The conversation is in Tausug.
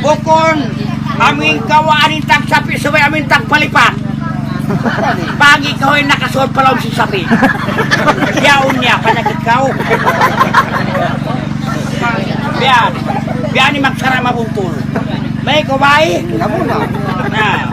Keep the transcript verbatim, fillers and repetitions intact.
Bukun, amu in kawaan in tagsapi, subay amu in tagpalipat. Pag ikaw ay nakasuot pa lawm sin sapi. Yaun niya, panakit kaw. Biya', biya' ini magsara' mabuntul. May ko bay? Na.